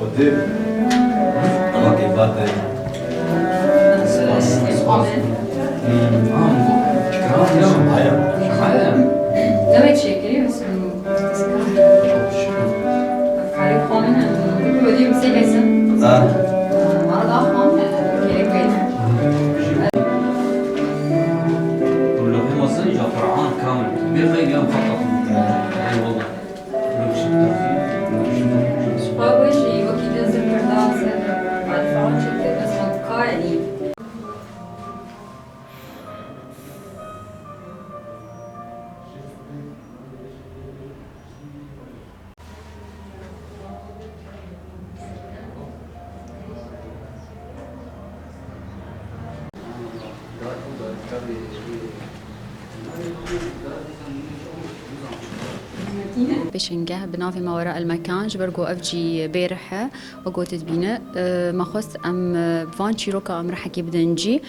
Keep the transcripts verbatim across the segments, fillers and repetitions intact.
Xwedê. Ama ke bate. Spas, spas. Hmm, ha, bu. Çıkaran ya. Şahaya. Şahaya. Demek çekiliyor musun? Karî xwanin, tu ku bedî bi sê kesin. Ha. Mara da xwan, gerek wê. Lewhê mezin ya Qur'an kamil. Bir xeylî em xata. Eyvallah. Xwe weş î, wekî dizim kirda ser Alfa çekti, bes min ka yanî. Pêşengeh bi navê Mawera El Mekan, ji ber ku ev cî bêrih e, wek ku tu dibîne, e, me xwest em, e, van çîroka em rihekê bidin cî.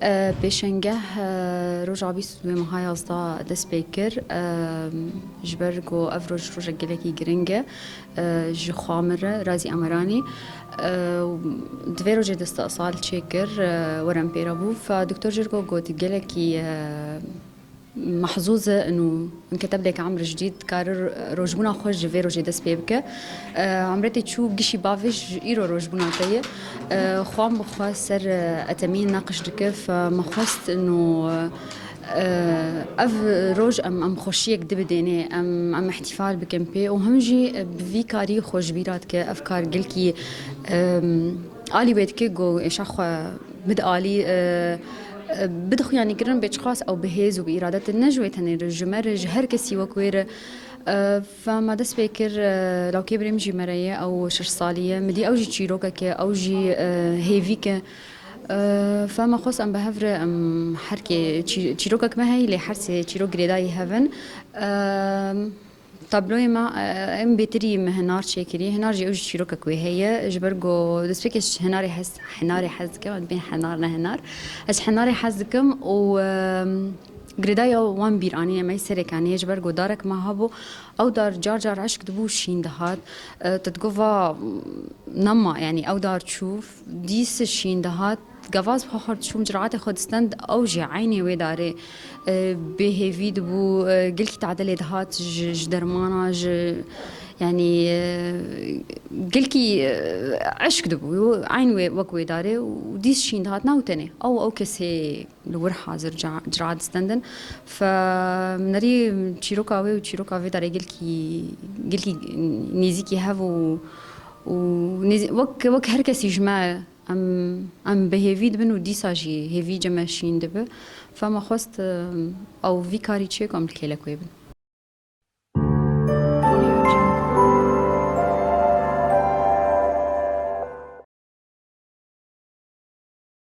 E, pêşengeh, e, roja bîst û duyê meha yazdeh dest pê kir. E, ji ber ku ev roj, rojek gelekî giring e, e, ji xwe min re, Razî Emeranî. E, di vê rojê de sal çêkir, e, werem pê re bû. Fa Doktor Jirgo got, gelekî, e, mehzûz e û inke tebdêke emr jidîd dikare rojbûna xwe ji vê rojê dest pê bike. E, emretê çû gişî bavê ji îro rojbûna te ye. E, xwan bi xwe ser, e, etemî neqş dike. Fa me xwest û, e, Ev roj em, em xweşiyek dibidêne, em, em îhtîfal bikin pê û him jî bi vî karî xwe ji bîra dike. Ev kar gelkî, em, alî wê dike ku êşa xwe bide alî, e, e, bide xuyanîkirin bê çiqas ew bi hêz û bi îradet e, ne ji wê tenê re, ji me re, ji her kesî wek wê re. E, fa me dest pê kir, e, lawkê birê min jî me re ye, ew şeş salî ye. Min dî ew jî çîrokek e, ew jî, e, hêvîk e. Eee, fa me xwest em bi hev re, em her kê çî-, çîrokek me heye, lê her sê çîrok girêdayî hev in. Eee, tabloyê me, eee, em bêtirî me hinar çêkirî. Hinar jî ew jî çîrokek wê heye. Ji ber ku destpêkê ji hinarê hez, hinarê hez dikim, em dibên henar ne hinar. Ez hinarê hez dikim û, eee, girêdaya wan bîr anîne me serê kaniyê. Ji ber ku darek me hebû, ew dar car car eşk dibû şîn dihat. Eee, tu digot va, nema, yanî ew dar çû. Dîs şîn dihat, gavaz xwe xurt çûm, ciratê xwe distend, ew jî eynê wê darê, e, bêhêvî dibû, e, gelkî tadilê dihat ji, ji dermana, ji, yanî, e, gelkî, e, eşk dibû, eyn wê, wek wê darê û dîs şîn dihat, na û tenê. Ew, ew kesê li wir hazir ca-, cira distendin. Fe nerî çîroka wê û çîroka vê darê gelkî, gelkî nêzîkî hev û, û nêzî-, wek, wek her kesî ji me Em, em bi hêvî dibin û dîsa jî hêvî cem me şîn dibe. Fa me xwest, em, ew vî karî çêko em li kêlek wê bin.